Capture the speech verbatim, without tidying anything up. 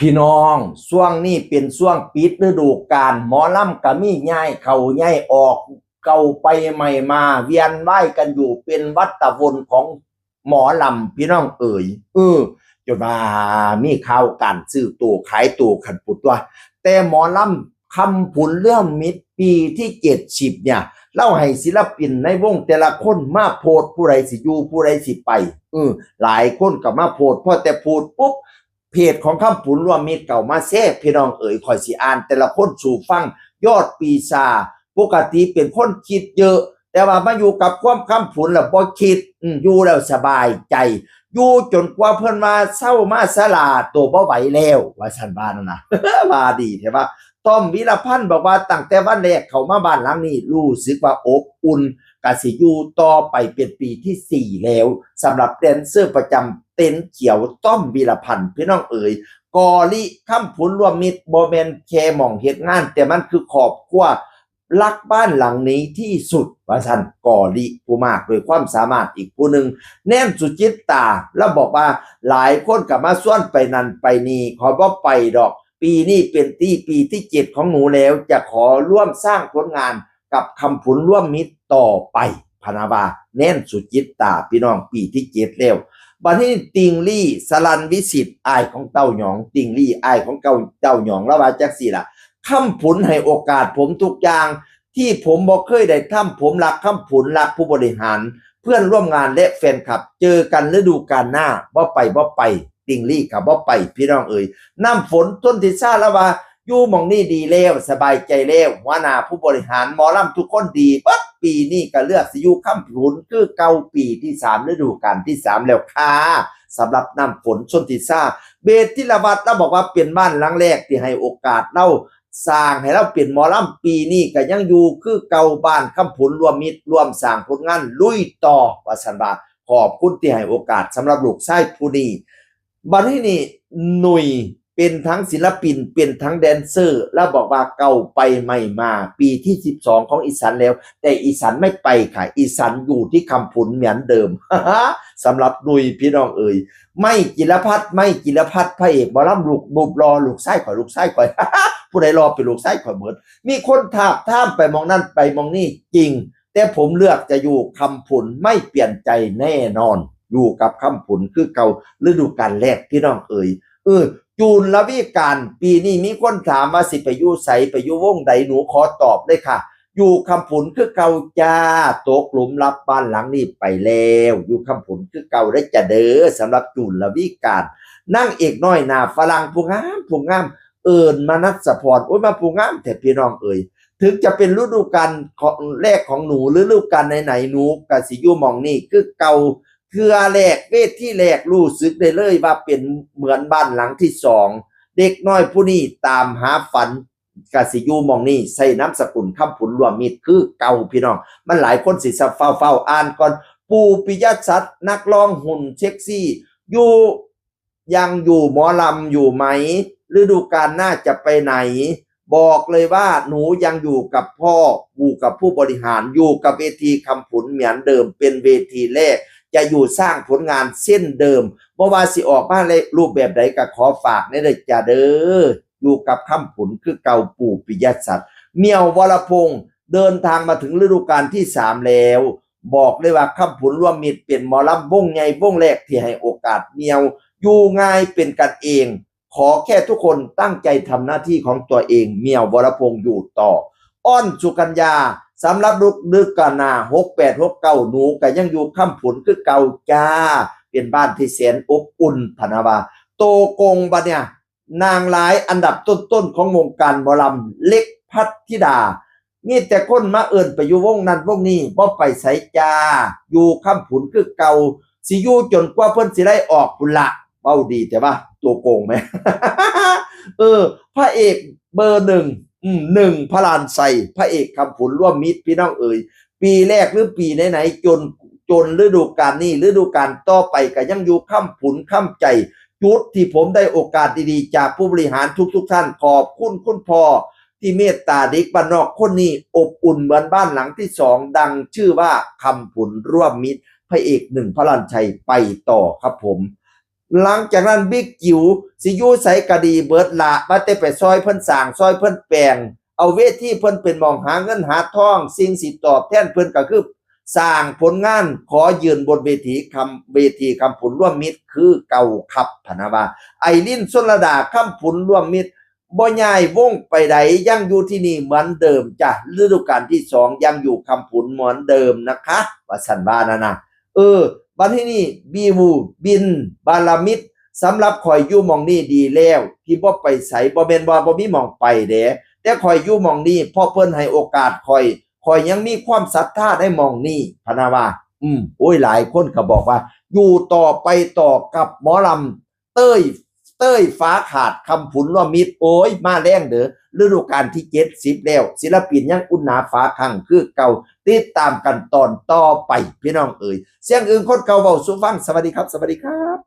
พี่น้อง ช่วงนี้เป็นช่วงปิดฤดูกาล หมอลำก็มีย้ายเข้าย้ายออก เก่าไปใหม่มา เวียนว่ายกันอยู่ เป็นวัฏวนของหมอลำ พี่น้องเอ๋ย เออ จนว่ามีข่าวการซื้อตัวขายตัวคันปุดตัว แต่หมอลำคำผุนเรื่องมิตรปีที่เจ็ดสิบเนี่ย เล่าให้ศิลปินในวงแต่ละคนมาโพสต์ ผู้ใดสิอยู่ ผู้ใดสิไป เออ หลายคนก็มาโพสต์ พอแต่โพสต์ปุ๊บ เพจของคำผุนรวมมิตรเก่ามาแซ่ พี่น้องเอ๋ย ข่อยสิอ่านแต่ละคนสู่ฟัง ยอดปีชา ปกติเป็นคนคิดเยอะ แต่ว่ามาอยู่กับความคำผุนแล้วบ่คิด อืม อยู่แล้วสบายใจ อยู่จนกว่าเพิ่นว่าเซามาสลาตัวบ่ไหวแล้ว ว่าซั่นว่านั่นนะ ว่าดีแท้ว่า ต้อมวีรพันธ์บอกว่าตั้งแต่วันแรกเข้ามาบ้านหลังนี้ รู้สึกว่าอบอุ่น กะสิอยู่ต่อไปเป็นปีที่สี่แล้ว สำหรับแดนเซอร์ประจำเต็นท์เขียว ต้อมวีรพันธ์ พี่น้องเอ๋ย กอลิคำผุนรวมมิตร บ่แม่นแค่หม่องเฮ็ดงาน แต่มันคือครอบครัวรักบ้านหลังนี้ที่สุด ว่าซั่น กอลิผู้มากด้วยความสามารถอีกผู้หนึ่ง แนนสุจิตตา แล้วบอกว่าหลายคนก็มาชวนไปนั่นไปนี่ ขอบ่ไปดอก ปีนี้เป็นที่ปีที่เจ็ดของหนูแล้ว จะขอร่วมสร้างผลงานกับคำผุนร่วมมิตรต่อไป พะนะว่า แนนสุจิตตา พี่น้อง ปีที่เจ็ดแล้ว บัดนี้ติงลี่ สรัญวิสิทธิ์ อ้ายของเต้าหยอง ติงลี่ อ้ายของเก่าเต้าหยอง แล้วว่าจังซี่ล่ะ คำผุนให้โอกาสผมทุกอย่าง ที่ผมบ่เคยได้ทำ ผมรักคำผุน รักผู้บริหาร เพื่อนร่วมงานและแฟนคลับ เจอกันฤดูกาลหน้า บ่ไป บ่ไป ติงลี่ครับ บ่ไป พี่น้องเอ๋ย น้ำฝนชนทิชา แล้วว่า อยู่หม่องนี่ดีแล้ว สบายใจแล้ว หัวหน้าผู้บริหาร หมอลำทุกคนดีเบิด ปีนี้ก็เลือกสิอยู่คำผุนคือเก่า ปีที่สาม ฤดูกาลที่สามแล้วค่ะ สำหรับน้ำฝนชนทิชา เบสธีรวัฒน์ แล้วบอกว่าเป็นบ้านหลังแรกที่ให้โอกาสเรา สร้างให้เราเป็นหมอลำ ปีนี้ก็ยังอยู่คือเก่า บ้านคำผุนรวมมิตร ร่วมสร้างผลงาน ลุยต่อ ว่าซั่นว่า ขอบคุณที่ให้โอกาสสำหรับลูกชายผู้นี้ บัดนี้นี่ หนุ่ยเป็นทั้งศิลปิน เป็นทั้งแดนเซอร์ แล้วบอกว่าเก่าไปใหม่มา ปีที่สิบสองของอีสันแล้ว แต่อีสันไม่ไปค่ะ อีสันอยู่ที่คำผุนเหมือนเดิม สำหรับหนุ่ย พี่น้องเอ๋ย ไม่จิรพัฒน์ ไม่จิรพัฒน์ พระเอกหมอลำลูก รูปหล่อ ลูกชายข่อย ลูกชายข่อย ผู้ใดหล่อเป็นลูกชายข่อยเบิด มีคนทาบทามไปหม่องนั่นไปหม่องนี่จริง แต่ผมเลือกจะอยู่คำผุน ไม่เปลี่ยนใจแน่นอน อยู่กับคำผุนคือเก่า ฤดูกาลแรก พี่น้องเอ๋ย เออ จูนลวิการ ปีนี้มีคนถามว่าสิไปอยู่ไส ไปอยู่วงใด หนูขอตอบเลยค่ะ อยู่คำผุนคือเก่าจ้า ตกหลุมรักบ้านหลังนี้ไปแล้ว อยู่คำผุนคือเก่าได้อจ้ะเด้อ สำหรับจูนลวิการ นางเอกน้อยหน้าฝรั่งผู้งาม ผู้งาม เอิญมนัสพร โอ้ย มาผู้งามแท้ พี่น้องเอ๋ย ถึงจะเป็นฤดูกาลของ แรกของหนู หรือฤดูกาลไหนๆ หนูกะสิอยู่หม่องนี่คือเก่า เทื่อแรก เวทีแรก รู้สึกได้เลยว่าเป็นเหมือนบ้านหลังที่สอง เด็กน้อยผู้นี้ตามหาฝัน กะสิอยู่หม่องนี่ ใส่นามสกุลคำผุนรวมมิตรคือเก่า พี่น้อง มันหลายคนสิซับ เฝ้าๆ อ่านก่อน ปู่ปิยะสัตย์ นักร้องหุ่นเซ็กซี่ อยู่ ยังอยู่หมอลำอยู่ไหม ฤดูกาลหน้าจะไปไหน บอกเลยว่าหนูยังอยู่กับพ่อ อยู่กับผู้บริหาร อยู่กับเวทีคำผุนเหมือนเดิม เป็นเวทีแรก จะอยู่สร้างผลงานเช่นเดิม บ่ว่าสิออกมาในรูปแบบใดก็ขอฝากแน่เด้อจ้าเด้อ อยู่กับคำผุนคือเก่า ปู่ปิยะสัตย์ เหมียว วรพงษ์ เดินทางมาถึงฤดูกาลที่สามแล้ว บอกเลยว่าคำผุนรวมมิตรเป็นหมอลำวงใหญ่วงแรกที่ให้โอกาสเหมียว อยู่ง่ายเป็นกันเอง ขอแค่ทุกคนตั้งใจทำหน้าที่ของตัวเอง เหมียว วรพงษ์ อยู่ต่อ อ้อน สุกัญญา สำหรับฤดูกาลหน้า หกแปด หกเก้า หนูก็ยังอยู่คำผุนคือเก่าจ้า เป็นบ้านที่แสนอบอุ่น พะนะว่า โตโกงบัดเนี่ย นางร้ายอันดับต้นๆของวงการหมอลำ เล็กพัทธิดา มีแต่คนมาเอิ้นไปอยู่วงนั้นวงนี้ บ่ไปไสจ้า อยู่คำผุนคือเก่า สิอยู่จนกว่าเพิ่นสิไล่ออกพุ้นละ เว้าดีแต่ว่าตัวโกงไหม เออ พระเอกเบอร์หนึ่ง อืม หนึ่ง พระลานไซ พระเอกคำผุนร่วมมิตร พี่น้องเอ๋ย ปีแรกหรือปีไหนๆ จน จนฤดูกาลนี้ ฤดูกาลต่อไปก็ยังอยู่คำผุนคำใจ จุดที่ผมได้โอกาสดีๆ จากผู้บริหารทุกๆท่าน ขอบคุณคุณพ่อที่เมตตาเด็กบ้านนอกคนนี้ อบอุ่นเหมือนบ้านหลังที่สอง ดังชื่อว่าคำผุนร่วมมิตร พระเอกหนึ่ง พระลานไซ ไปต่อครับผม หลังจากนั้นบิ๊กจิ๋วสิอยู่ไสก็ดีเบิดละ ว่าแต่ไปซอยเพิ่นสร้าง ซอยเพิ่นแปลง เอาเวทีเพิ่นเป็นหม่องหาเงินหาทอง สิ่งสิตอบแทนเพิ่นก็คือสร้างผลงาน ขอยืนบนเวทีคำ เวทีคำผุนร่วมมิตรคือเก่าครับ พะนะว่า ไอริน ชลดา คำผุนร่วมมิตร บ่ย้ายวงไปใด ยังอยู่ที่นี่เหมือนเดิมจ้ะ ฤดูกาลที่สองยังอยู่คำผุนเหมือนเดิมนะคะ ว่าซั่นว่านั่นนะ เออ บัดทีนี้ บิว บิน บารมิตร สำหรับข่อยอยู่หม่องนี้ดีแล้ว ที่บ่ไปไส บ่แม่นว่าบ่มีหม่องไปเด้ แต่ข่อยอยู่หม่องนี้ เพราะเพิ่นให้โอกาสข่อย ข่อยยังมีความศรัทธาในหม่องนี้ พะนะว่า อืม โอ้ย หลายคนก็บอกว่า อยู่ต่อไปต่อกับหมอลำ เต้ย เต้ยฟ้าขาด คำผุนร่วมมิตร โอ้ย มาแรงเด้อ ฤดูกาลที่เจ็ดสิบแล้ว ศิลปินยังอุ่นหนาฝาคั่งคือเก่า ติดตามกันตอนต่อไป พี่น้องเอ๋ย เสียงอึ่งคนเก่าเว้าสู่ฟัง สวัสดีครับ สวัสดีครับ